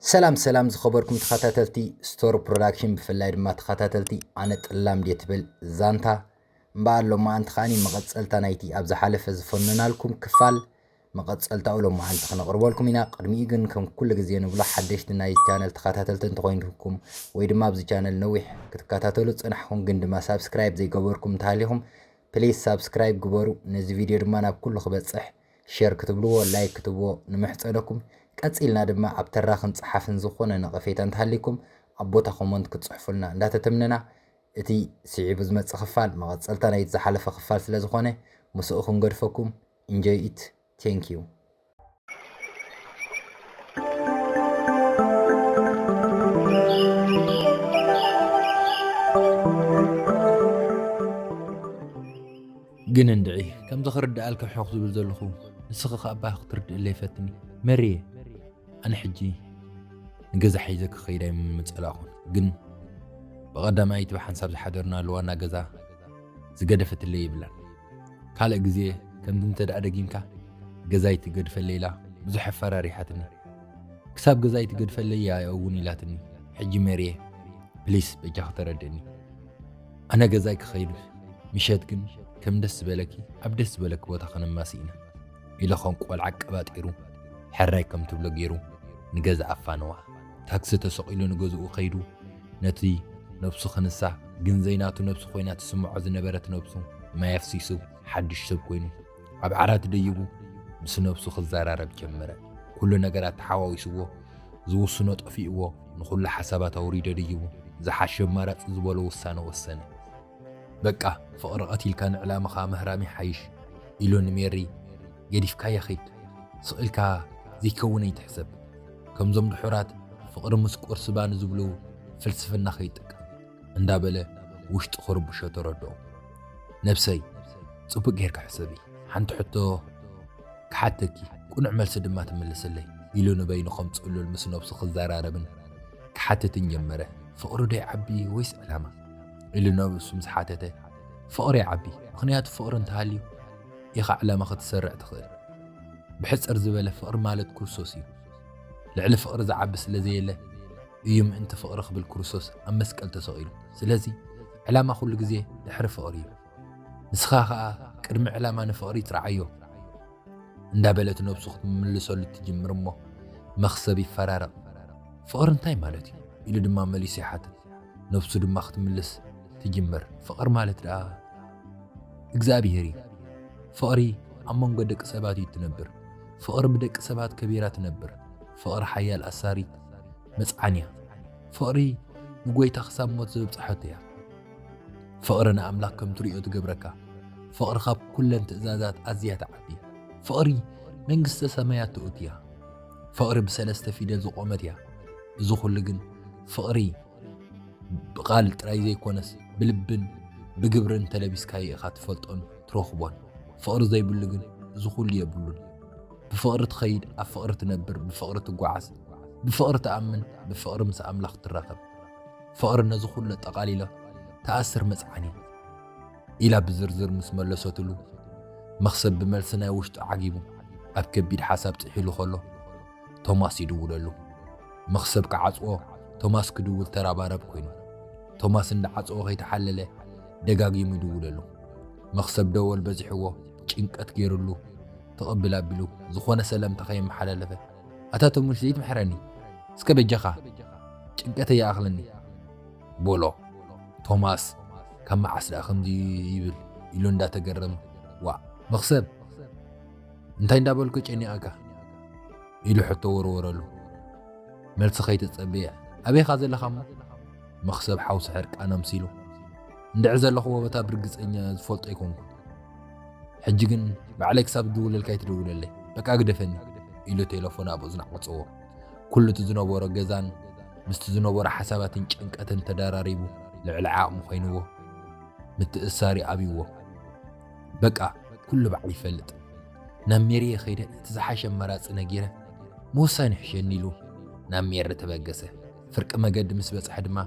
ሰላም ሰላም ዝኸበርኩም ተኸታተልቲ ስቶር ፕሮዳክሽን፣ ብፍላይ ድማ ተኸታተልቲ ኣነ ጥላም ድየ ትብል ዛንታ እምበኣር፣ ሎማዓንቲ ከዓኒ መቐጸልታ ናይቲ ኣብ ዝሓለፈ ዝፈነናልኩም ክፋል መቐጸልታኡ ሎማዓንቲ ክነቕርበልኩም ኢና። ቅድሚኡ ግን ከም ኩሉ ግዜ ንብሎ ሓደሽቲ ናይ ቻነል ተኸታተልቲ እንተኾይንኩም ወይ ድማ ኣብዚ ቻነል ነዊሕ ክትከታተሉ ዝጸናሕኩም ግን ድማ ሳብስክራይብ ዘይገበርኩም እንተሃሊኹም ፕሊስ ሳብስክራይብ ግበሩ። ነዚ ቪድዮ ድማ ናብ ኩሉ ክበጽሕ ሼር ክትብልዎ፣ ላይክ ክትብዎ ንምሕጸነኩም። ቀጺልና ድማ ኣብ ተራኽን ጸሓፍን ዝኾነ ነቐፌታ እንተሃሊኩም ኣብ ቦታ ኮመንት ክትጽሕፉልና እንዳተተምነና፣ እቲ ስዒቡ ዝመጽእ ክፋል መቐጸልታ ናይቲ ዝሓለፈ ክፋል ስለ ዝኾነ ምስኡ ክንገድፈኩም። Enjoy it. Thank you. ግን እንድዒ ከምዚ ክርድኣልካ ሕቕ ዝብል ዘለኹ ንስኺ ከኣ ባህ ክትርድእለይ ፈትኒ መርየ። ኣነ ሕጂ ንገዛ ሒዘ ክኸይድ ኣይምጸላእኹን፣ ግን ብቐዳማይቲ ብሓንሳብ ዝሓደርናሉ ዋና ገዛ ዝገደፈትለይ የብላን። ካልእ ግዜ ከምዚ እንተ ደኣ ደጊምካ ገዛይ ትገድፈለይ ኢላ ብዙሕ ኣፈራሪሓትኒ። ክሳብ ገዛይ ትገድፈለይ እያ እውን ኢላትኒ። ሕጂ መርየ ፕሊስ በጃኺ ተረድእኒ። ኣነ ገዛይ ክኸይድ ምሸት ግን ከም ደስ ዝበለኪ ኣብ ደስ ዝበለኪ ቦታ ክንማስ ኢና ኢለ ከም ቆልዓ ቀባጢሩ ሕራይ ከም ትብሎ ገይሩ ንገዛ ኣፋነዋ። ታክሲ ተሰቒሉ ንገዝኡ ከይዱ ነቲ ነብሱ ክንሳ ግን ዘይናቱ ነብሱ ኮይና ትስምዖ ዝነበረት ነብሱ ማይ ኣፍሲሱ ሓድሽ ሰብ ኮይኑ ኣብ ዓራት ደይቡ ምስ ነብሱ ክዘራረብ ጀመረ። ኩሉ ነገራት ተሓዋዊስዎ ዝውስኖ ጠፊእዎ ንኹሉ ሓሳባት ኣውሪዶ ደይቡ ዝሓሸ ኣማራጺ ዝበሎ ውሳነ ወሰነ። በቃ ፍቕሪ ቀቲልካ ንዕላማኻ ምህራም ይሓይሽ ኢሉ ንሜሪ ገዲፍካያ ኺድ። ስቕ ኢልካ ዘይከውን ኣይትሕሰብ። ከምዞም ድሑራት ፍቕሪ ምስ ቁርሲ ባኒ ዝብሉ ፍልስፍና ከይጥቀም እንዳበለ ውሽጡ ክርብሾ ተረድኦ። ነብሰይ ጽቡቕ ጌርካ ሕሰቢ። ሓንቲ ሕቶ ክሓተኪ፣ ቅኑዕ መልሲ ድማ ትምልስለይ ኢሉ ንበይኑ ከም ጽሉል ምስ ነብሱ ክዘራረብን ክሓትትን ጀመረ። ፍቕሪ ዶ ይዓቢ ወይስ ዕላማ? ኢሉ ነብሱ ምስ ሓተተ፣ ፍቕሪ ይዓቢ። ምኽንያቱ ፍቕሪ እንተሃልዩ ኢኻ ዕላማ ክትሰርዕ ትኽእል። ብሕጽር ዝበለ ፍቕሪ ማለት ክርስቶስ እዩ። ልዕሊ ፍቕሪ ዝዓቢ ስለ ዘየለ እዩ ምእንቲ ፍቕሪ ክብል ክርስቶስ ኣብ መስቀል ተሰቒሉ። ስለዚ ዕላማ ኩሉ ግዜ ድሕሪ ፍቕሪ እዩ። ንስኻ ኸኣ ቅድሚ ዕላማ ንፍቕሪ ትርዓዮ እንዳበለት ነብሱ ክትምልሰሉ ትጅምር እሞ መኽሰብ ይፈራረቕ። ፍቕሪ እንታይ ማለት እዩ? ኢሉ ድማ መሊሱ ይሓትት። ነብሱ ድማ ክትምልስ ትጅምር። ፍቕሪ ማለት ደኣ እግዚኣብሔር እዩ። ፍቕሪ ኣብ መንጎ ደቂ ሰባት እዩ ትነብር። ፍቕሪ ብደቂ ሰባት ከቢራ ትነብር። ፍቕሪ ሓያል ኣሳሪት መጽዓን እያ። ፍቕሪ ንጎይታ ክሳብ ሞት ዘብጽሐቶ እያ። ፍቕሪ ንኣምላኽ ከም ትርእዮ ትገብረካ። ፍቕሪ ካብ ኩለን ትእዛዛት ኣዝያ ትዓቢ እያ። ፍቕሪ መንግስተ ሰማያት ትእቱ እያ። ፍቕሪ ብሰለስተ ፊደል ዝቖመት እያ። እዚ ኩሉ ግን ፍቕሪ ብቓል ጥራይ ዘይኮነስ ብልብን ብግብርን ተለቢስካዮ ኢኻ ትፈልጦን ትረኽቦን። ፍቕሪ ዘይብሉ ግን እዚ ኩሉ የብሉን። ብፍቕሪ ትኸይድ፣ ኣብ ፍቕሪ ትነብር፣ ብፍቕሪ ትጓዓዝ፣ ብፍቕሪ ትኣምን፣ ብፍቕሪ ምስ ኣምላኽ ትራኸብ። ፍቕሪ ነዚ ኩሉ ኣጠቓሊላ ትኣስር መጽዓን እያ ኢላ ብዝርዝር ምስ መለሰትሉ፣ መኽሰብ ብመልሲ ናይ ውሽጡ ዓጊቡ ኣብ ከቢድ ሓሳብ ጥሒሉ ከሎ፣ ቶማስ ይድውለሉ። መኽሰብ ክዓጽዎ ቶማስ ክድውል ተራባረብ ኮይኑ፣ ቶማስ እንዳዓጽዎ ከይተሓለለ ደጋጊሙ ይድውለሉ። መኽሰብ ደወል በዚሕዎ ጭንቀት ገይሩሉ፣ ተቐብል ኣቢሉ ዝኾነ ሰላምታ ከየመሓላለፈ፣ ኣታ ቶሙሽ ዘይትምሕረኒ፣ እስከ በጃኻ ጭንቀተይ ይኣኽለኒ በሎ። ቶማስ ካብ መዓስ ደኣ ከምዚ ይብል ኢሉ እንዳተገረመ፣ ዋእ መኽሰብ እንታይ እንዳበልኩ ጨኒቐካ? ኢሉ ሕቶ ወረወረሉ። መልሲ ከይተጸበየ፣ ኣበይ ኢኻ ዘለኻ እሞ? መኽሰብ ሓውሲ ሕርቃን ኣምሲሉ፣ እንድዒ ዘለኽዎ ቦታ ብርግጸኛ ዝፈልጦ ኣይኮንኩን። ሕጂ ግን ባዕለይ ክሳብ ዝድውለልካ ኣይትደውለለይ፣ በቃ ግደፈኒ ኢሉ ቴለፎን ኣብ እዝኑ ዓጸዎ። ኩሉ እቲ ዝነበሮ ገዛን ምስቲ ዝነበሮ ሓሳባትን ጭንቀትን ተደራሪቡ ልዕሊ ዓቕሙ ኮይንዎ ምትእሳር ይኣብይዎ። በቃ ኩሉ ባዕሉ ይፈልጥ። ናብ ሜሪየ ከይደ እቲ ዝሓሸ ኣማራጺ ነጊረ ምውሳን ይሕሸኒ ኢሉ ናብ ሜሪ ተበገሰ። ፍርቂ መገዲ ምስ በጽሐ ድማ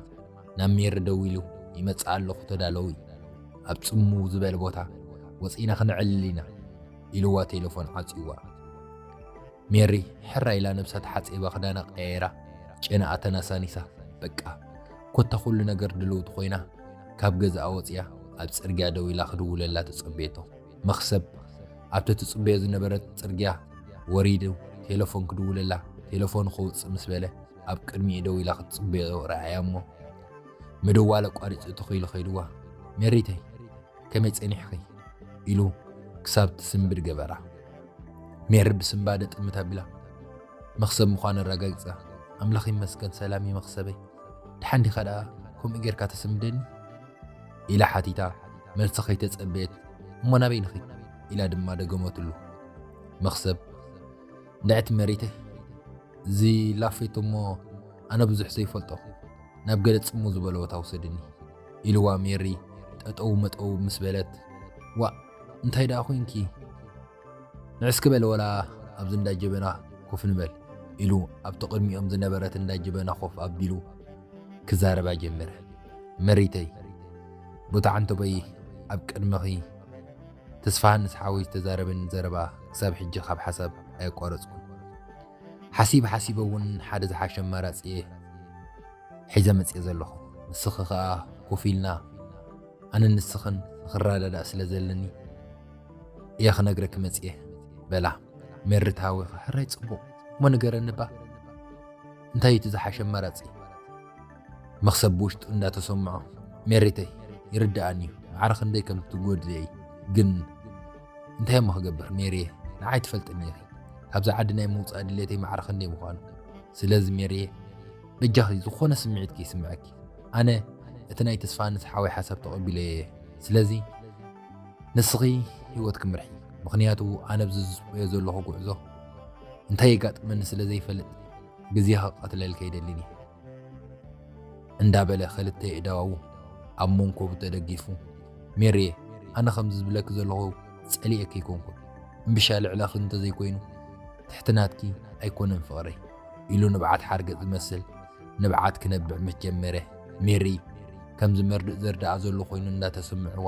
ናብ ሜሪ ደዊሉ ይመጽእ ኣለኹ ተዳለዊ፣ ኣብ ጽምው ዝበለ ቦታ ወጺእና ክንዕልል ኢና ኢልዋ ቴለፎን ዓጽይዋ። ሜሪ ሕራ ኢላ ነብሳ ተሓጺባ ክዳና ቀያይራ ጨነኣ ተናሳኒሳ። በቃ ኮታ ኩሉ ነገር ድልውቲ ኮይና ካብ ገዛኣ ወፂኣ ኣብ ፅርግያ ደው ኢላ ክድውለላ ትፅበየቶ። መኽሰብ ኣብቲ ትፅበዮ ዝነበረት ፅርግያ ወሪዱ ቴሌፎን ክድውለላ፣ ቴሌፎን ክውፅእ ምስ በለ ኣብ ቅድሚኡ ደው ኢላ ክትፅበዮ ረኣያ እሞ ምድዋል ኣቋሪፁ ትኽኢሉ ከይድዋ፣ ሜሪተይ ከመይ ጸኒሕኺ? ኢሉ ክሳብ ትስንብድ ገበራ። ሜሪ ብስንባደ ጥምት ኣቢላ መኽሰብ ምዃኑ ኣረጋጊጻ፣ ኣምላኽ ይመስገን ሰላም እዩ መኽሰበይ። ደሓን ዲኻ ደኣ ከምኡ ጌርካ ተስንብደኒ? ኢላ ሓቲታ መልሲ ከይተጸበየት፣ እሞ ናበይ ንኺድ? ኢላ ድማ ደገመትሉ። መኽሰብ ንዕቲ መሪተይ እዚ ላፌቶ እሞ ኣነ ብዙሕ ዘይፈልጦ ናብ ገለ ጽሙ ዝበለ ቦታ ውሰድኒ ኢልዋ ሜሪ ጠጠው መጠው ምስ በለት፣ ዋእ እንታይ ደኣ ኮይንኪ? ንዕስኪ በል ወላ ኣብዚ እንዳ ጀበና ኮፍ ንበል ኢሉ ኣብቲ ቅድሚኦም ዝነበረት እንዳ ጀበና ኮፍ ኣቢሉ ክዛረባ ጀመረ። መሪተይ ቦታ ዓንተቦይ ኣብ ቅድመኺ ተስፋሃንስ ሓወይ ዝተዛረበኒ ዘረባ ክሳብ ሕጂ ካብ ሓሳብ ኣየቋረፅኩን። ሓሲብ ሓሲበ እውን ሓደ ዝሓሸ ኣማራፂ እየ ሒዘ መፅየ ዘለኹ። ንስኺ ከዓ ኮፍ ኢልና ኣነ ንስኽን ንኽረዳዳእ ስለ ዘለኒ እየ ክነግረኪ መፅየ በላ። መሪ ተሃዊኻ ሕራይ ፅቡቕ እሞ ንገረኒ እባ እንታይ እቲ ዝሓሸ ኣማራፂ? መኽሰብ ብውሽጡ እንዳተሰምዖ፣ ሜሪተይ ይርድኣኒ እዩ ማዕረ ክንደይ ከም ትጎድእይ፣ ግን እንታይ እሞ ክገብር ሜሪየ፣ ንዓይ ትፈልጥኒ ኢኺ ካብዛ ዓዲ ናይ ምውፃእ ድሌተይ ማዕረ ክንደይ ምዃኑ። ስለዚ ሜሪየ በጃኺ ዝኾነ ስምዒት ከይስምዐኪ። ኣነ እቲ ናይ ተስፋሃንስ ሓወይ ሓሳብ ተቐቢለዮ እየ። ስለዚ ንስኺ ህይወት ክምርሒ፣ ምኽንያቱ ኣነ ኣብዚ ዝፅበዮ ዘለኹ ጉዕዞ እንታይ የጋጥመኒ ስለ ዘይፈልጥ ግዜ ክቐትለልኪ ኣይደልን እየ። እንዳበለ ክልተ ኣእዳዉ ኣብ መንኮቡ ተደጊፉ፣ ሜሪየ ኣነ ከምዚ ዝብለኪ ዘለኹ ጸሊኤኪ ኣይኮንኩን። እምብሻ ልዕለኺ እንተዘይኮይኑ ትሕቲ ናትኪ ኣይኮነን ፍቕረይ ኢሉ ንብዓት ሓርገጽ ዝመስል ንብዓት ክነብዕ ምስ ጀመረ፣ ሜሪ ከምዚ መርድእ ዘርድኣ ዘሎ ኮይኑ እንዳተሰምዕዋ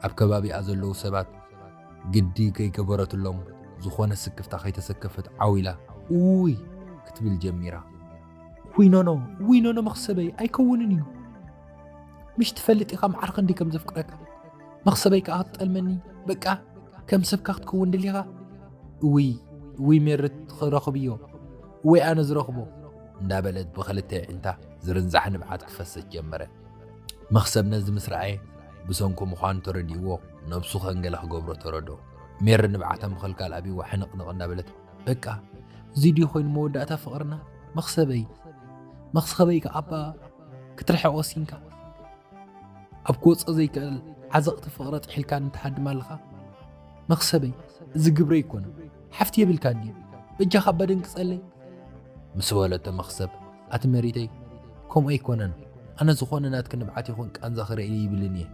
ኣብ ከባቢኣ ዘለዉ ሰባት ግዲ ከይገበረትሎም ዝኾነ ስክፍታ ከይተሰከፈት ዓው ኢላ እውይ ክትብል ጀሚራ። ውይ ኖኖ ውይ ኖኖ መኽሰበይ ኣይከውንን እዩ። ምሽ ትፈልጥ ኢኻ ማዕረ ክንደይ ከም ዘፍቅረካ። መኽሰበይ ከኣ ክትጠልመኒ በቃ ከም ሰብካ ክትከውን ደሊኻ። እውይ እውይ ሜርት ክረኽብዮ እወይ ኣነ ዝረኽቦ እንዳበለት ብኽልተ ኣዒንታ ዝርንዛሕ ንብዓት ክፈስስ ጀመረ። መኽሰብ ነዚ ምስ ረኣየ ብሰንኩ ምዃኑ ተረዲእዎ ነብሱ ከንገለ ክገብሮ ተረድኦ። ሜሪ ንብዓታ ምኽልካል ኣብይዋ ሕንቕንቕ እንዳበለት በቃ እዚ ድዩ ኮይኑ መወዳእታ ፍቕርና? መኽሰበይ መኽሰበይ ከኣባ ክትርሕቕ ወሲንካ ኣብ ክወጾ ዘይክእል ዓዘቕቲ ፍቕሪ ጥሒልካኒ ትሃድም ኣለኻ? መኽሰበይ እዚ ግብሪ ኣይኮነን። ሓፍቲ የብልካን ድዩ? በጃኻ ኣባ ደንግጸለይ። ምስ በለቶ መኽሰብ ኣቲ መሪተይ ከምኡ ኣይኮነን። ኣነ ዝኾነ ናትኪ ንብዓት ይኹን ቃንዛ ክርኢ ይብልን እየ።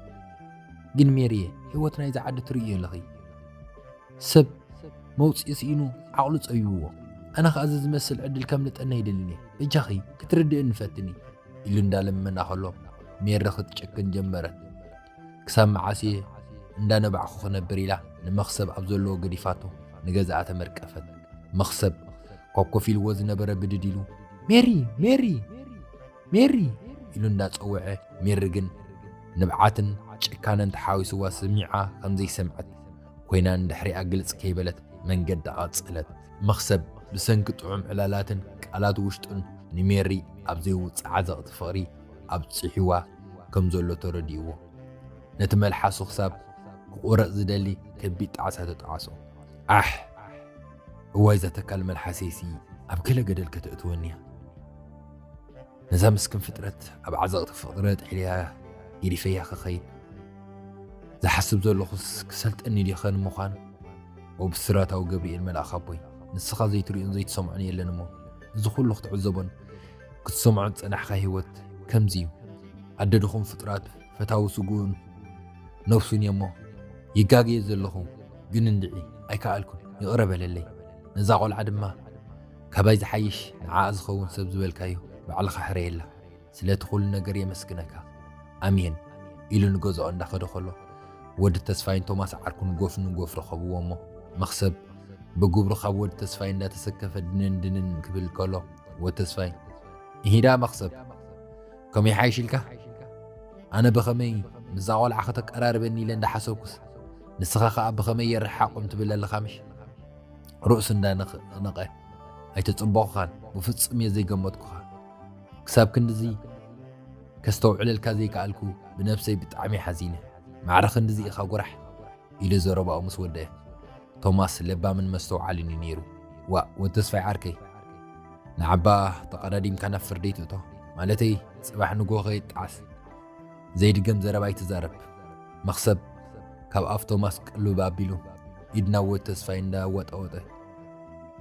ግን ሜሪየ ህይወት ናይዛ ዓዲ ትርእዮ ኣለኺ። ሰብ መውፅኢ ስኢኑ ዓቕሉ ፀቢብዎ። ኣነ ኸዓ እዚ ዝመስል ዕድል ከምልጠኒ ኣይደልን እየ። በጃኺ ክትርድእኒ ፈትኒ ኢሉ እንዳለመና ከሎ ሜሪ ክትጨክን ጀመረት። ክሳብ መዓስ እየ እንዳነባዕኹ ክነብር ኢላ ንመኽሰብ ኣብ ዘለዎ ገዲፋቶ ንገዛኣ ተመርቀፈት። መኽሰብ ካብ ኮፍ ኢልዎ ዝነበረ ብድድ ኢሉ ሜሪ ሜሪ ሜሪ ኢሉ እንዳጸወዐ ሜሪ ግን ንብዓትን ጭካነን ተሓዊስዋ ስሚዓ ከም ዘይሰምዐት ኮይና ንድሕሪኣ ግልጽ ከይበለት መንገዳ ቀጸለት። መኽሰብ ብሰንኪ ጥዑም ዕላላትን ቃላት ውሽጡን ንሜሪ ኣብ ዘይውጽእ ዓዘቕቲ ፍቕሪ ኣብጺሕዋ ከም ዘሎ ተረዲእዎ። ነቲ መልሓሱ ክሳብ ክቑረጽ ዝደሊ ከቢድ ጣዕሳ ተጣዕሶ። ኣሕ! እዋይ እዛ ተካል መልሓሰይሲ ኣብ ገለ ገደል ከተእትወኒ እያ። ነዛ ምስክን ፍጥረት ኣብ ዓዘቕቲ ፍቕሪ ኣጥሒለያ ገዲፈያ ክኸይድ ዝሓስብ ዘለኹስ ክሰልጠኒ ድየ ኸን ምዃን? ኦ ብስራታዊ ገብርኤል መልኣኽ ኣቦይ፣ ንስኻ ዘይትርእዮን ዘይትሰምዖን የለን እሞ፣ እዚ ኩሉ ክትዕዘቦን ክትሰምዖን ዝጸናሕካ ህይወት ከምዚ እዩ። ኣደ ድኹም ፍጡራት ፈታዊ ስግኡን ነብሱን እየ እሞ፣ ይጋገየ ዘለኹ፣ ግን እንድዒ ኣይከኣልኩን፣ ይቕረ በለለይ። ነዛ ቖልዓ ድማ ካባይ ዝሓይሽ ንዓኣ ዝኸውን ሰብ ዝበልካዮ ባዕልኻ ሕረየላ። ስለቲ ኩሉ ነገር የመስግነካ። ኣሜን ኢሉ ንገዝኦ እንዳኸደ ከሎ፣ ወዲ ተስፋይን ቶማስ ዓርኩን ጎፍ ንጎፍ ረኸብዎ እሞ፣ መኽሰብ ብግብሩ ካብ ወዲ ተስፋይ እንዳተሰከፈ ድንን ድንን ክብል ከሎ፣ ወዲ ተስፋይ ኢሂዳ መኽሰብ፣ ከመይ ሓይሽ ኢልካ? ኣነ ብኸመይ ምስዛ ቖልዓ ከተቀራርበኒ ኢለ እንዳሓሰብኩስ፣ ንስኻ ኸኣ ብኸመይ የርሓቑም ትብል ኣለኻ ምሽ? ርእሱ እንዳነቕነቐ፣ ኣይተጸበኹኻን፣ ብፍጹም እየ ዘይገመትኩኻ። ክሳብ ክንድዚ ከስተውዕለልካ ዘይከኣልኩ ብነብሰይ ብጣዕሚ ሓዚነ። ማዕረ ክንድዚ ኢኻ ጉራሕ? ኢሉ ዘረባኡ ምስ ወደአ፣ ቶማስ ለባምን መስተውዓልን እዩ ነይሩ። ዋእ፣ ወዲ ተስፋይ ዓርከይ፣ ንዓባ ተቐዳዲምካ ናብ ፍርዲ ኣይትእቶ። ማለተይ፣ ጽባሕ ንግሆ ከይጣዓስ ዘይድገም ዘረባ ኣይትዛረብ። መኽሰብ ካብ ኣፍ ቶማስ ቅልብ ኣቢሉ፣ ኢድ ናብ ወዲ ተስፋይ እንዳወጠወጠ፣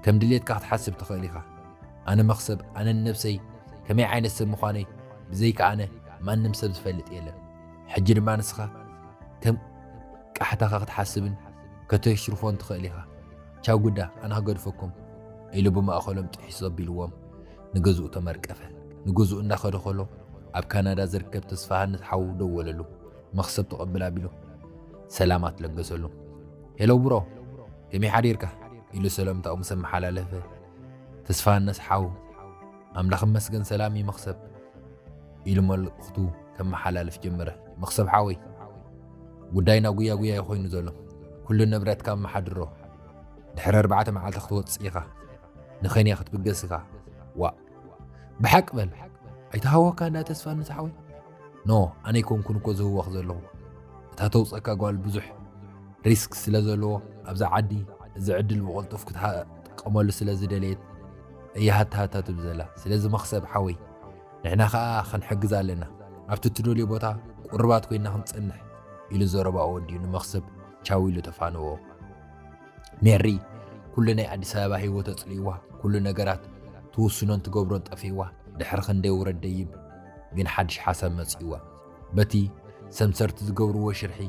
ከም ድሌትካ ክትሓስብ ትኽእል ኢኻ። ኣነ መኽሰብ፣ ኣነ ንነብሰይ ከመይ ዓይነት ሰብ ምዃነይ ብዘይካ ኣነ ማንም ሰብ ዝፈልጥ የለን። ሕጂ ድማ ንስኻ ከም ቃሕታኻ ክትሓስብን ከተሽርፎን ትኽእል ኢኻ። ቻው ጉዳ፣ ኣነ ክገድፈኩም፣ ኢሉ ብማእኸሎም ጥሒሱ ኣቢልዎም ንገዝኡ ተመርቀፈ። ንገዝኡ እንዳኸደ ከሎ፣ ኣብ ካናዳ ዝርከብ ተስፋሃንስ ሓው ደወለሉ። መኽሰብ ተቐብል ኣቢሉ ሰላማት ለገሰሉ። ሄሎ ብሮ፣ ከመይ ሓዲርካ? ኢሉ ሰላምታኡ ምስ ኣመሓላለፈ፣ ተስፋሃንስ ሓው፣ ኣምላኽ ይመስገን ሰላም እዩ መኽሰብ፣ ኢሉ መልእኽቱ ከመሓላልፍ ጀመረ። መኽሰብ ሓወይ፣ ጉዳይና ጉያ ጉያ እዩ ኮይኑ ዘሎ። ኩሉ ንብረትካ ኣመሓድሮ። ድሕሪ ኣርባዕተ መዓልቲ ክትወጽእ ኢኻ። ንኸንያ ክትብገስ ኢኻ። ዋእ፣ ብሓቂ በል። ኣይተሃወካ እንዳ ተስፋሃንስ ሓወይ? ኖ፣ ኣነ ኣይኮንኩን እኮ ዝህወኽ ዘለኹ። እታ ተውጸካ ጓል ብዙሕ ሪስክ ስለ ዘለዎ፣ ኣብዛ ዓዲ እዚ ዕድል ብቕልጡፍ ክትጥቀመሉ ስለ ዝደለየት እያ ሃታ ሃታ ትብል ዘላ። ስለዚ መኽሰብ ሓወይ፣ ንሕና ኸኣ ክንሕግዝ ኣለና። ኣብቲ እትደልዮ ቦታ ቁሩባት ኮይና ክንጸንሕ፣ ኢሉ ዘረባኡ ወዲኡ ንመኽሰብ ቻው ኢሉ ተፋነዎ። ሜሪ ኩሉ ናይ ኣዲስ ኣበባ ህይወት ኣጽልይዋ፣ ኩሉ ነገራት ትውስኖን ትገብሮን ጠፊእዋ፣ ድሕሪ ክንደይ ውረድ ደይብ ግን ሓድሽ ሓሳብ መጺእዋ። በቲ ሰምሰርቲ ዝገብርዎ ሽርሒ፣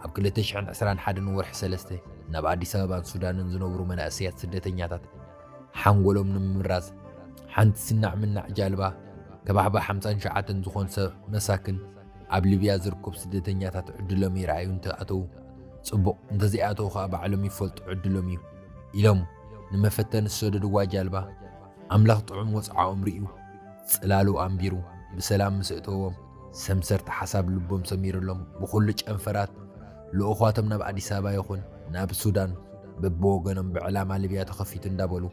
ኣብ ክልተ ሽሕን ዕስራን ሓደን ወርሒ ሰለስተ ናብ ኣዲስ ኣበባን ሱዳንን ዝነብሩ መናእሰያት ስደተኛታት ሓንጎሎም ንምምራዝ፣ ሓንቲ ስናዕ ምናዕ ጃልባ ከባሕባ ሓምሳን ሸውዓተን ዝኾኑ ሰብ መሳክን ኣብ ሊብያ ዝርከቡ ስደተኛታት ዕድሎም ይረኣዩ እንተኣተዉ ጽቡቕ፣ እንተዘይኣተዉ ኸኣ ባዕሎም ይፈልጡ ዕድሎም እዩ ኢሎም ንመፈተኒ ዝሰደድዋ ጃልባ፣ ኣምላኽ ጥዑም ወጽዓኦም ርእዩ፣ ጽላሉ ኣንቢሩ፣ ብሰላም ምስ እተዎም፣ ሰምሰርቲ ሓሳብ ልቦም ሰሚሩሎም፣ ብኹሉ ጨንፈራት ልኡኻቶም ናብ ኣዲስ ኣበባ ይኹን ናብ ሱዳን በብወገኖም ብዕላማ ሊብያ ተኸፊቱ እንዳበሉ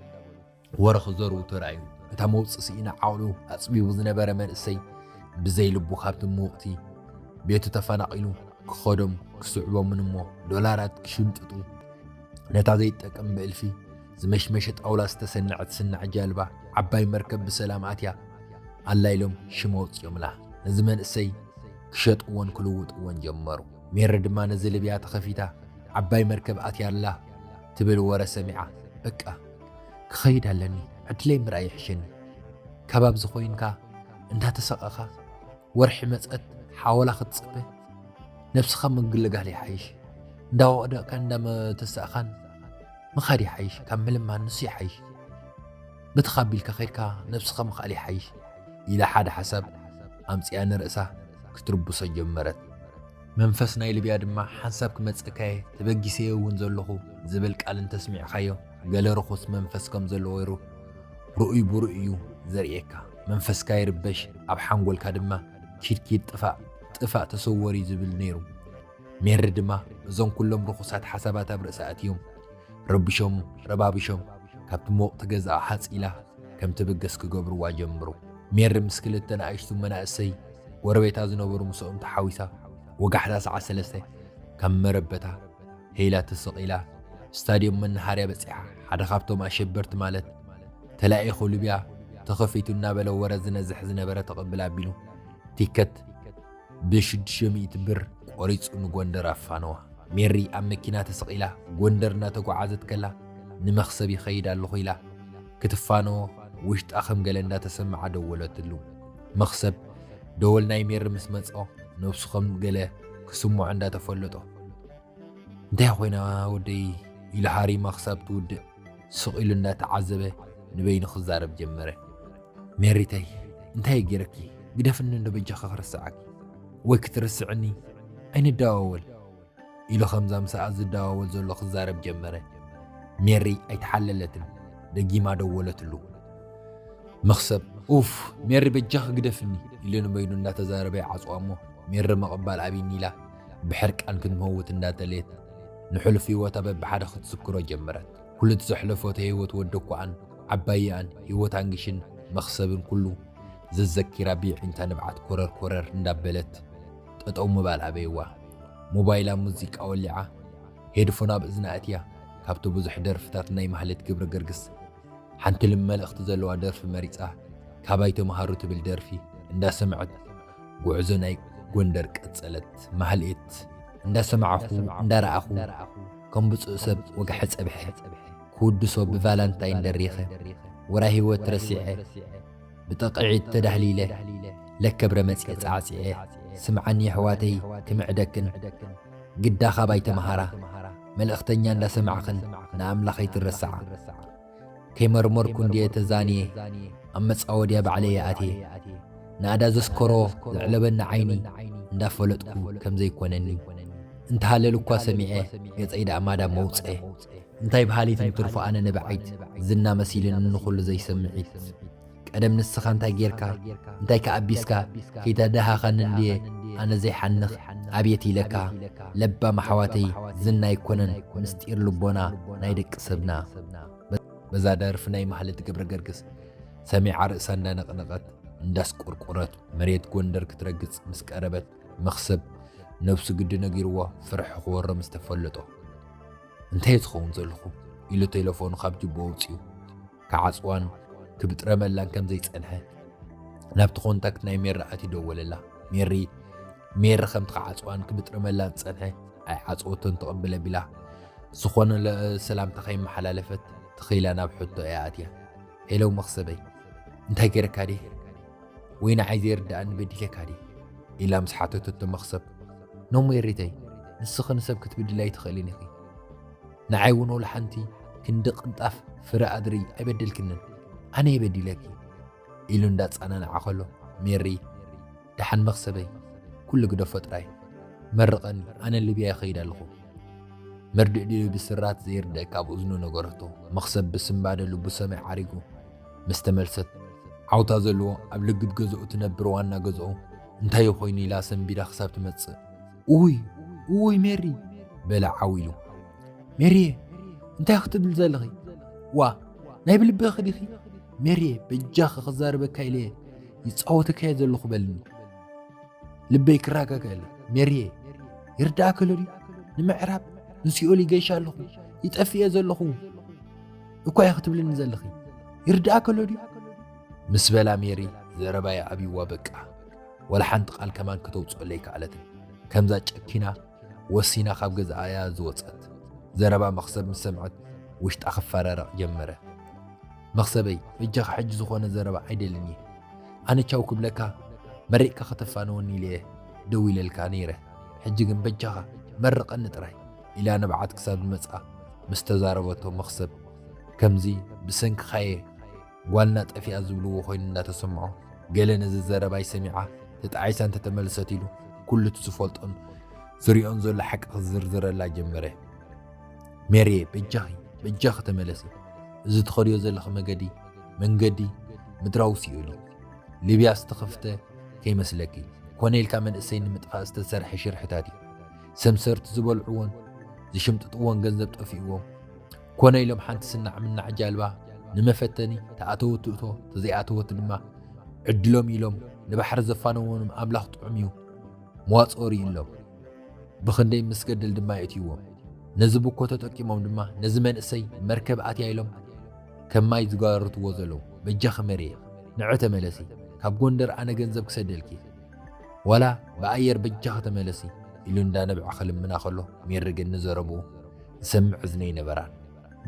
ወረ ክዘርዉ ተራእዩ። እታ መውጽእ ስኢና ዓቕሉ ኣጽቢቡ ዝነበረ መንእሰይ ብዘይ ልቡ ካብቲ ምውቕቲ ቤቱ ተፈናቒሉ ክኸዶም ክስዕቦምን እሞ ዶላራት ክሽምጥጡ ነታ ዘይትጠቅም ብእልፊ ዝመሽመሸ ጣውላ ዝተሰነዐት ስናዕ ጃልባ ዓባይ መርከብ ብሰላም ኣትያ ኣላ ኢሎም ሽም ኣውጺኦምላ። ነዚ መንእሰይ ክሸጥዎን ክልውጥዎን ጀመሩ። ሜሪ ድማ ነዚ ልብያ ተኸፊታ ዓባይ መርከብ ኣትያ ኣላ ትብል ወረ ሰሚዓ፣ በቃ ክኸይድ ኣለኒ፣ ዕድለይ ምርኣይ ይሕሸኒ። ካብ ኣብዚ ኮይንካ እንዳተሰቐኻ ወርሒ መጸት ሓወላ ክትጽበ ነብስኻ ምግልጋል ይሓይሽ። እንዳወደቕካን እንዳተሳእኻን ምኻድ ይሓይሽ፣ ካብ ምልማን ንሱ ይሓይሽ። በቲ ካቢልካ ከይድካ ነብስኻ ምኽኣል ይሓይሽ ኢላ ሓደ ሓሳብ ኣምጺኣ ንርእሳ ክትርብሶ ጀመረት። መንፈስ ናይ ልብያ ድማ ሓንሳብ ክመጸካየ ተበጊሰየ እውን ዘለኹ ዝብል ቃል እንተስሚዕካዮ ገለ ርኹስ መንፈስ ከም ዘለዎ ይሩ ርኡይ ብሩእ እዩ ዘርእየካ። መንፈስካ ይርበሽ፣ ኣብ ሓንጎልካ ድማ ኪድ ኪድ ጥፋእ ጥፋእ ተሰወር እዩ ዝብል ነይሩ። ሜሪ ድማ እዞም ኩሎም ርኹሳት ሓሳባት ኣብ ርእሳ ኣትዮም ረቢሾም ረባቢሾም ካብቲ ሙቕቲ ገዛኣ ሓጺላ ከም ትብገስ ክገብርዋ ጀምሩ። ሜሪ ምስ ክልተ ንኣሽቱ መናእሰይ ጎረቤታ ዝነበሩ ምስኦም ተሓዊሳ ወጋሕታ ሰዓት ሰለስተ ካብ መረበታ ሄላ ተሰቒላ ስታድዮም መናሃርያ በጺሓ። ሓደ ካብቶም ኣሸበርቲ ማለት ተላኢኹ ልብያ ተኸፊቱ እናበለ ወረ ዝነዝሕ ዝነበረ ተቐብል ኣቢሉ ቲከት ብሽዱሽተ ሚእቲ ብር ቆሪጹ ንጎንደር ኣፋነዋ። ሜሪ ኣብ መኪና ተሰቒላ ጎንደር እናተጓዓዘት ከላ ንመኽሰብ ይኸይድ ኣለኹ ኢላ ክትፋነዎ ውሽጣ ከም ገለ እንዳተሰምዓ ደወለትሉ። መኽሰብ ደወል ናይ ሜሪ ምስ መጾ ነብሱ ከም ገለ ክስምዖ እንዳተፈለጦ እንታይ ኮይና ወደይ ኢሉ ሃሪማ ክሳብ ትውድእ ስቕ ኢሉ እንዳተዓዘበ ንበይኑ ክዛረብ ጀመረ። ሜሪተይ እንታይ ገይረኪ? ግደፍኒ እንዶ በጃኻ ክረስዓኪ ወይ ክትርስዕኒ ኣይንደዋወል ኢሉ ከምዛ ምሳኣ ዝደዋወል ዘሎ ክዛረብ ጀመረ። ሜሪ ኣይተሓለለትን ደጊማ ደወለትሉ። መኽሰብ ኡፍ፣ ሜሪ በጃኺ ግደፍኒ፣ ኢሉ ንበይኑ እንዳተዛረበ ይዓጽዋ እሞ፣ ሜሪ ምቕባል ኣብይኒ ኢላ ብሕርቃን ክትመውት እንዳተለየት፣ ንሕሉፍ ህይወታ በብሓደ ክትዝክሮ ጀመረት። ኩሉ እቲ ዘሕለፈቶ ህይወት ወዲ እኳኣን ዓባይኣን ህይወት ኣንግሽን መኽሰብን ኩሉ ዘዘኪራ ብየዒንታ ንብዓት ኮረር ኮረር እንዳበለት ጠጠው ምባል ኣበይዋ። ሞባይላ ሙዚቃ ወሊዓ፣ ሄድፎን ኣብ እዝና ኣትያ፣ ካብቲ ብዙሕ ደርፍታት ናይ ማህሌት ገብረ ገርግስ ሓንቲ ልም መልእኽቲ ዘለዋ ደርፊ መሪጻ፣ ካባይ ተምሃሩ ትብል ደርፊ እንዳሰምዐት ጉዕዞ ናይ ጎንደር ቀጸለት። ማህሌት እንዳሰማዕኹ እንዳረኣኹ ከም ብፁዕ ሰብ ወግሐ ጸብሐ ክውድሶ ብቫላንታይን ደሪኸ ወራ ህይወት ረሲዐ ብጠቕዒት ተዳህሊለ ለከብረ መጽኤ ጻዕጺዐ ስምዓኒ ኣሕዋተይ ክምዕደክን ግዳ ካባይ ተምሃራ መልእኽተኛ እንዳሰማዕኽን ንኣምላኸይ ትረስዓ ከይመርመርኩ እንድየ ተዛንየ ኣብ መጻወድያ ባዕለየ ኣትየ ናእዳ ዘስከሮ ዘዕለበኒ ዓይኒ እንዳፈለጥኩ ከም ዘይኮነኒ እንተሃለል እኳ ሰሚዐ ገጸይ ደኣ ማዳ መውጽኤ እንታይ በሃሊት ንትርፎ ኣነ ንብዓይት ዝና መሲልን ንኹሉ ዘይሰምዒት ቀደም ንስኻ እንታይ ጌርካ እንታይ ከኣቢስካ ከይተደሃኻኒ እንድየ ኣነ ዘይሓንኽ ኣብየት ኢለካ ለባም ኣሕዋተይ ዝና ኣይኮነን ምስጢር ልቦና ናይ ደቂ ሰብና በዛ ደርፊ ናይ ማህሌት ገብረ ገርግስ ሰሚዓ ርእሳ እንዳነቕነቐት እንዳስቆርቆረት መሬት ጎንደር ክትረግጽ ምስ ቀረበት መኽሰብ ነብሱ ግዲ ነጊርዎ ፍርሒ ክወሮ ምስ ተፈለጦ እንታይ ዝኸውን ዘለኹ ኢሉ ቴሌፎኑ ካብ ጅቦ ኣውጺኡ ክዓጽዋን ክብጥረመላን ከም ዘይጸንሐ ናብቲ ኮንታክት ናይ ሜሪ ኣትዩ ደወለላ። ሜሪ ሜሪ ከምቲ ክዓጽዋን ክብጥረመላን ዝጸንሐ ኣይዓጽወቶን ትቕብል ኣቢላ ዝኾነ ሰላምታ ከይመሓላለፈት ትኺላ ናብ ሕቶ እያ ኣትያ። ሄለው መኽሰበይ እንታይ ገይረካ ድየ ወይ ንዓይ ዘይርድኣኒ በዲለካ ድየ ኢላ ምስ ሓተተቶ መኽሰብ ኖሞ የሪተይ ንስኺ ንሰብ ክትብድሊ ኣይትኽእልን ኢኺ ንዓይ እውን ወላ ሓንቲ ክንዲ ቅንጣፍ ፍረ ኣድሪ ኣይበደልክንን ኣነ የበዲለኪ ኢሉ እንዳጻናንዓ ከሎ ሜሪ ደሓን መኽሰበይ ኩሉ ግደፎ ጥራይ መርቐኒ ኣነ ሊብያ ይኸይድ ኣለኹ መርድእ ድዩ ብስራት ዘይርደእ ካብ እዝኑ ነገረቶ መኽሰብ ብስንባደ ልቡ ሰማይ ዓሪጉ ምስ ተመልሰት ዓውታ ዘለዎ ኣብ ልግብ ገዝኡ ትነብር ዋና ገዝኡ እንታይ ኮይኑ ኢላ ሰንቢዳ ክሳብ ትመጽእ ኡይ ኡይ ሜሪ በለ ዓው ኢሉ ሜሪየ እንታይ ክትብል ዘለኺ ዋ ናይ ብልበኺ ዲኺ ሜሪየ በጃኺ ክዛረበካ ኢለየ ይጻወተካየ ዘለኹ በልኒ ልበይ ክረጋጋለ ሜሪየ ይርዳእከሎ ድዩ ንምዕራብ ንሲኦል ይገይሽ ኣለኹ ይጠፍእ እየ ዘለኹ እኳ እየ ክትብልኒ ዘለኺ ይርዳእከሎ ድዩ ምስ በላ ሜሪ ዘረባይ ኣብይዋ በቃ ወላ ሓንቲ ቃል ከማን ከተውፅኦ ለይከኣለትን ከምዛ ጨኪና ወሲና ካብ ገዛኣ እያ ዝወፀት ዘረባ መኽሰብ ምስ ሰምዐት ውሽጣ ክፈራረቕ ጀመረ መኽሰበይ በጃኻ ሕጂ ዝኾነ ዘረባ ኣይደልን እየ ኣነ ቻው ክብለካ መሪቕካ ከተፋንወኒ ኢለ እየ ደው ኢለልካ ነይረ ሕጂ ግን በጃኻ መርቐኒ ጥራይ ኢላ ንብዓት ክሳብ ዝመጽኣ ምስ ተዛረበቶ መኽሰብ ከምዚ ብሰንክኻየ ጓልና ጠፊኣ ዝብልዎ ኮይኑ እንዳተሰምዖ ገለ ነዚ ዘረባይ ሰሚዓ ተጣዒሳ እንተተመልሰት ኢሉ ኩሉ እቲ ዝፈልጦን ዝሪኦን ዘሎ ሓቂ ክዝርዝረላ ጀመረ ሜሪየ በጃኺ በጃኺ ተመለሲ እዚ ትኸድዮ ዘለኺ መገዲ መንገዲ ምድራዊ ሲኦል እዩ ሊብያ ዝተኸፍተ ከይመስለኪ ኮነ ኢልካ መንእሰይ ንምጥፋእ ዝተሰርሐ ሽርሕታት እዩ ሰምሰርቲ ዝበልዕዎን ዝሽምጥጥዎን ገንዘብ ጠፊእዎም ኮነ ኢሎም ሓንቲ ስናዕ ምናዕ ጃልባ ንመፈተኒ ተኣተወት ትእቶ ተዘይኣተወት ድማ ዕድሎም ኢሎም ንባሕሪ ዘፋነዎም ኣምላኽ ጥዑም እዩ መዋፅኦ ርእዩሎም ብኽንደይ ምስ ገደል ድማ የእትይዎም ነዚ ብኮ ተጠቂሞም ድማ ነዚ መንእሰይ መርከብ ኣትያ ኢሎም ከም ማይ ዝጋርትዎ ዘለዉ በጃኺ መርየ ንዑ ተመለሲ ካብ ጎንደር ኣነ ገንዘብ ክሰደልኪ ዋላ ብኣየር በጃኺ ተመለሲ ኢሉ እንዳነብዐ ክልምና ከሎ ሜሪ ግን ንዘረብኡ ዝሰምዕ እዝኒ ኣይነበራን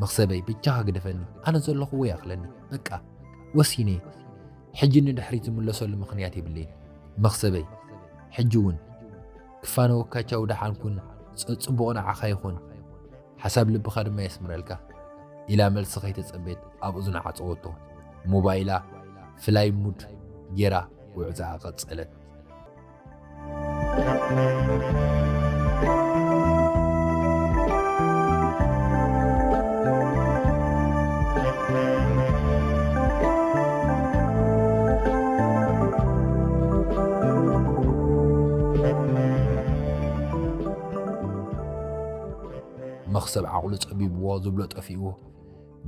መኽሰበይ በጃኻ ግደፈኒ ኣነ ዘለኹዎ ይኣኽለኒ በቃ ወሲነ ሕጂ ንድሕሪት ዝምለሰሉ ምኽንያት የብለይን መኽሰበይ ሕጂ እውን ክፋነወካ ቻው ደሓን ኩን ጽቡቕ ንዓኻ ይኹን ሓሳብ ልብኻ ድማ የስምረልካ ኢላ መልሲ ከይተጸበየት ኣብ እዝኑ ዓጸወቶ ሞባይላ ፍላይ ሙድ ጌራ ጉዕዛኣ ቀጸለት ሰብ ዓቕሉ ጸቢብዎ ዝብሎ ጠፊእዎ።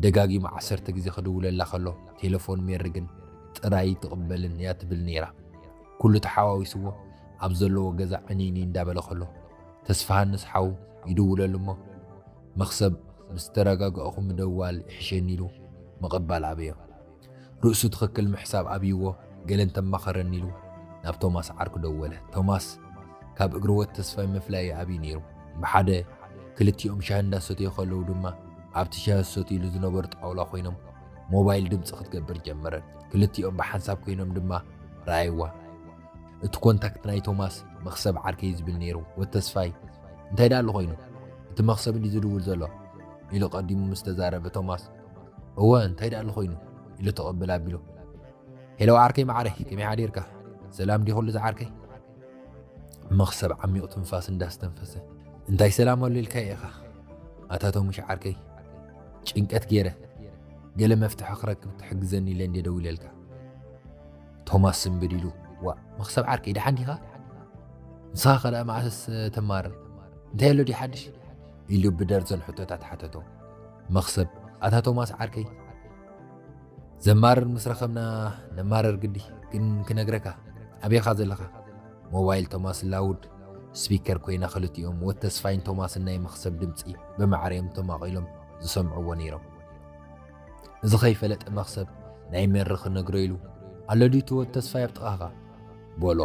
ደጋጊሙ ዓሰርተ ግዜ ክድውለላ ከሎ ቴሌፎን ሜሪ ግን ጥራይ ትቕበልን እያ ትብል ነይራ። ኩሉ ተሓዋዊስዎ ኣብ ዘለዎ ገዛ ዕንይንይ እንዳበለ ከሎ ተስፋሃንስ ሓው ይድውለሉ እሞ መኽሰብ ምስ ተረጋጋእኹ ምድዋል ይሕሸኒ ኢሉ ምቕባል ኣበዮ። ርእሱ ትኽክል ምሕሳብ ኣብይዎ ገለ እንተማኸረኒ ኢሉ ናብ ቶማስ ዓርኩ ደወለ። ቶማስ ካብ እግሪ ወድ ተስፋይ መፍለዪ ኣብዩ ነይሩ። ብሓደ ክልቲኦም ሻሂ እንዳሰተዩ ከለዉ ድማ ኣብቲ ሻሂ ዝሰትይሉ ዝነበሩ ጣውላ ኮይኖም ሞባይል ድምፂ ክትገብር ጀመረት። ክልቲኦም ብሓንሳብ ኮይኖም ድማ ረኣይዋ። እቲ ኮንታክት ናይ ቶማስ መኽሰብ ዓርከይ ዝብል ነይሩ። ወድ ተስፋይ እንታይ ደኣ ኣሎ ኮይኑ? እቲ መኽሰብ እንዲ ዝድውል ዘሎ ኢሉ ቀዲሙ ምስ ተዛረበ ቶማስ እወ እንታይ ደኣ ኣሎ ኮይኑ ኢሉ ተቐብል ኣቢሉ ሄሎ ዓርከይ መዓረይ ከመይ ሓዲርካ? ሰላም ዲ ኩሉ ዝዓርከይ? መኽሰብ ዓሚቕ ትንፋስ እንዳስተንፈሰ እንታይ ሰላም ኣሎ ኢልካ ኢኻ? ኣታ ቶሙሽ ዓርከይ ጭንቀት ገይረ ገለ መፍትሒ ክረክብ ትሕግዘኒ ኢለ እንደ ደው ኢለልካ። ቶማስ ስንብድ ኢሉ ዋ መኽሰብ ዓርከይ ደሓን ዲኻ? ንስኻ ከ ደኣ መዓስ ተማርር እንታይ ኣሎ ድዩ ሓድሽ? ኢሉ ብደርዘን ሕቶታት ሓተቶ። መኽሰብ ኣታ ቶማስ ዓርከይ ዘማርር ምስ ረኸብና ነማርር ግዲ ግን ክነግረካ ኣበይኻ ዘለኻ? ሞባይል ቶማስ ላውድ ስፒከር ኮይና ክልቲኦም ወተስፋይን ቶማስን ናይ መኽሰብ ድምፂ ብማዕረ እዮም ተማቒሎም ዝሰምዕዎ ነይሮም። እዚ ከይፈለጠ መኽሰብ ናይ መሪ ክነግሮ ኢሉ ኣሎ ድዩ እቲ ወተስፋይ ኣብ ጥቓኻ? በሎ።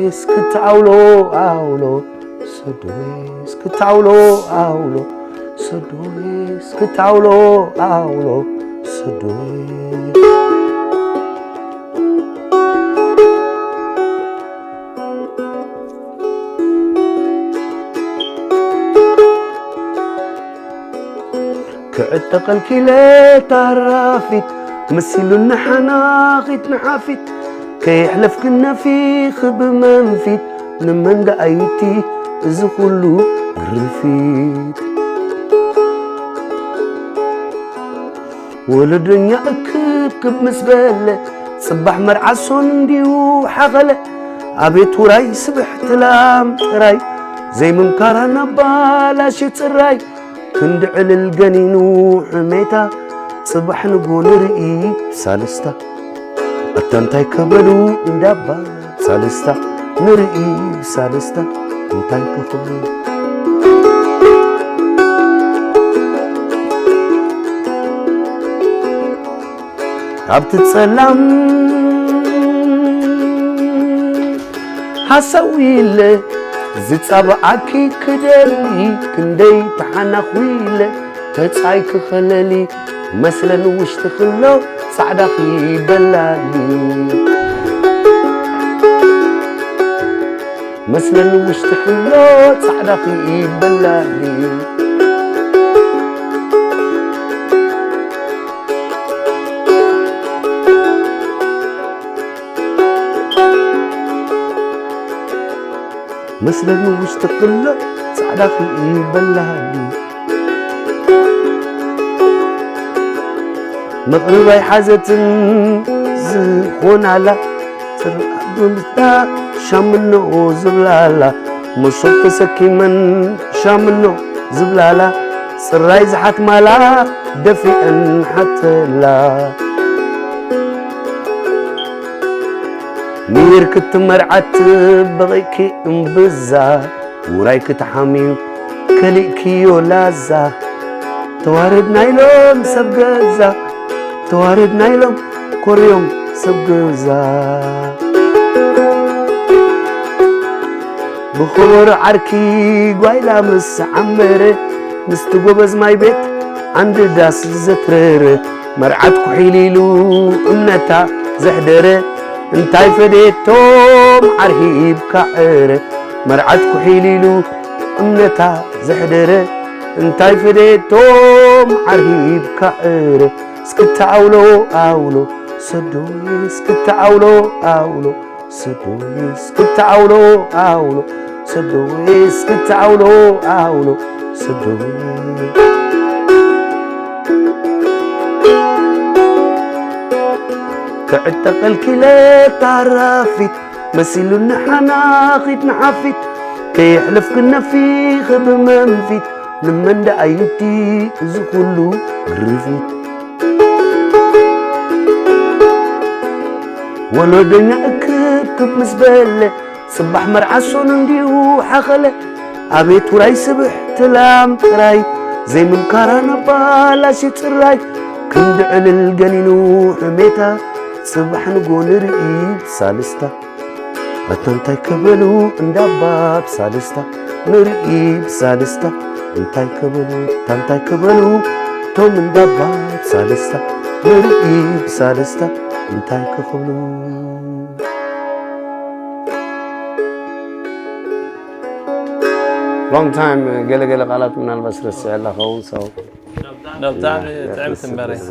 እስክታውሎ ኣውሎ ሰዶይ እስክታውሎ ኣውሎ ሰዶይ እስክታውሎ ኣውሎ ሰዶይ ክዕጠቐልኪ ኢለ ታራፊት መሲሉኒ ሓናኺት ንሓፊት ከየሕለፍክን ነፊኺ ብመንፊት ንመን ደኣ እዩ እቲ እዚ ኩሉ ግርፊት ወለዶኛ እክብክብ ምስ በለ ጽባሕ መርዓ ሶን እንድዩ ሓኸለ ኣቤት ውራይ ስብሕቲ ላም ጥራይ ዘይምምካራ ናባላሽ ጽራይ ክንዲ ዕልል ገኒኑ ሕሜታ ጽባሕ ንጎ ንርኢ ብሳልስታ ኣታ እንታይ ከበሉ እንዳባ ብሳልስታ ንርኢ ብሳልስታ እንታይ ከኽብሉ ካብቲ ጸላም ሃሳዊ ኢለ ዝጻብዓኪ ክደሊ ክንደይ ተሓናኹ ኢለ ተጻይ ክኸለሊ መስለን ውሽጢ ክሎ ጻዕዳኺ በላሊ መስለን ውሽጢ ክሎ ጻዕዳኺ በላሊ መስለኒ ውሽጢ ክሎ ጻዕዳ ክኢበላኒ መቕርብ ኣይሓዘትን ዝኾናላ ጽርዓት ብምስታ ሻምኖ ዝብላላ መሶብ ተሰኪመን ሻምኖ ዝብላላ ጽራይ ዝሓትማላ ደፊአን ሓተላ ሚር ክትመርዓት በቒእኪ እምብዛ ውራይ ክትሓምዩ ከሊእክዮ ላዛ ተዋረድና ኢሎም ሰብ ገዛ ተዋረድና ኢሎም ኮርዮም ሰብ ገዛ ብኽቡር ዓርኪ ጓይላ ምስ ዓመረ ምስቲ ጎበዝ ማይ ቤት ዓንዲ ዳስ ዘትረረ መርዓት ኩሒል ኢሉ እምነታ ዘሕደረ እንታይ ፈደየቶም ዓርሂብካ ዕረ መርዓት ኩሒል ኢሉ እምነታ ዘሕደረ እንታይ ፈደየቶም ዓርሂብካ ዕረ እስክታ ኣውሎ ኣውሎ ሰዶይስ ክትዓውሎ ኣውሎ፣ ሰዶይስ ክትዓውሎ ኣውሎ፣ ሰዶይስ ክትዓውሎ ኣውሎ፣ ሰዶይ። ክዕጠቐልኪ ኢለ ታራፊት፣ መሲሉኒ ሓናኺት ንሓፊት፣ ከየሕለፍኪ ነፊኺ ብመንፊት፣ ንመን ደኣ ይምቲ እዚ ኩሉ ግርፊት? ወለዶኛ እክብክብ ምስ በለ፣ ጽባሕ መርዓ ሶኑ እንዲሁ ሓኸለ። ኣቤት ውራይ ስብሕቲ ላም ጥራይ፣ ዘይምምካራ ናብ ባላሽ ጽራይ። ክንዲ ዕልል ገኒኑ ሕሜታ፣ ጽባሕ ንጎ ንርኢ ብሳልስታ። ኣታ እንታይ ክበሉ እንዳባ ብሳልስታ፣ ንርኢ ብሳልስታ። እንታይ ክበሉ፣ ኣታ እንታይ ክበሉ፣ ቶም እንዳባ ብሳልስታ፣ ንርኢ ብሳልስታ። እንታይ ክኽብሉ። ሎንግ ታይም፣ ገለ ገለ ቃላት ምናልባት ረሲዐላ ኸውን። ሰው ብጣዕሚ ጥዕምቲ እምበረይ።